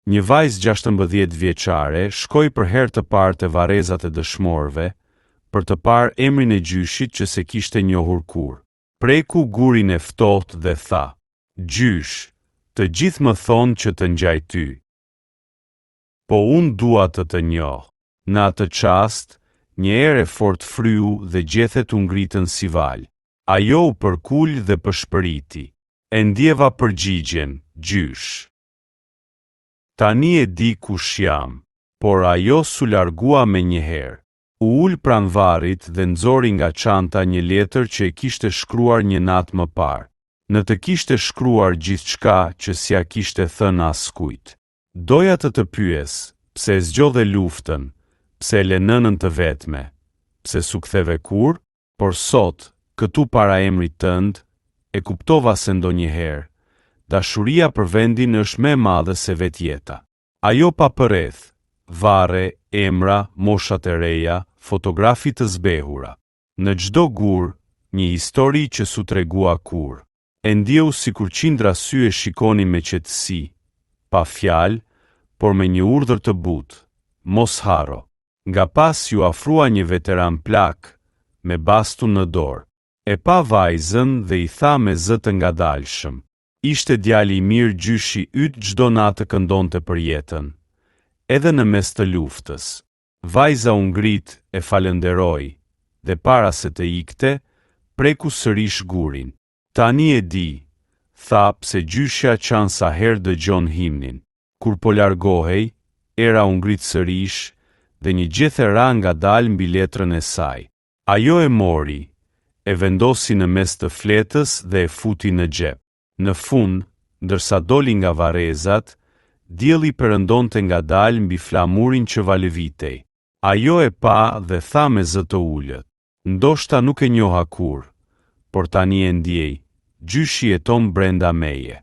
Një vajzë 16 vjeçare shkoi për herë të parë te varrezat e dëshmorëve, për të parë emrin e gjyshit që s'e kishte njohur kurrë. Preku gurin e ftohtë dhe tha, Gjysh, të gjithë më thonë që të ngjaj ty. Po unë dua të të njoh. Në atë çast, një erë e fortë fryu dhe gjethet u ngritën si valë. Ajo u përkul dhe pëshpëriti. E ndjeva përgjigjen, gjysh. Tani e di kush jam. Por ajo s'u largua menjëherë. U ul pranë varrit dhe nxori nga çanta një letër që e kishte shkruar një natë më parë. Në të kishte shkruar gjithçka që s'ia kishte thënë askujt. Doja të të pyes, pse e zgjodhe luftën, pse e le nënën të vetme, pse s'u ktheve kurrë? Por sot, këtu para emrit tënd, e kuptova se ndonjëherë, dashuria për vendin është më e madhe se vetë jeta. Ajo pa përreth, varre, emra, moshat e reja, fotografi të zbehura. Në çdo gur, një histori që s'u tregua kurrë. E ndjeu sikur qindra sy e shikonin me qetësi, pa fjalë, por me një urdhër të butë, mos harro. Nga pas iu afrua një veteran plak, me bastun në dorë. E pa vajzën dhe i tha me zë të ngadalshëm. Ishte djalë i mirë gjyshi yt çdo natë këndonte për jetën, edhe në mes të luftës. Vajza u ngrit, e falënderoi, dhe para se të ikte, preku sërish gurin. Tani e di, tha pse gjyshja qan sa herë dëgjon himnin. Kur po largohej, era u ngrit sërish dhe një gjethe ra ngadalë mbi letrën e saj. Ajo e mori, e vendosi në mes të fletës dhe e futi në xhep. Në fund, ndërsa doli nga varrezat, dielli perëndonte ngadalë mbi flamurin që valëvitej. Ajo e pa dhe tha me zë të ulët. Ndoshta nuk e njoha kurrë, por tani e ndjej, gjyshi jeton brenda meje.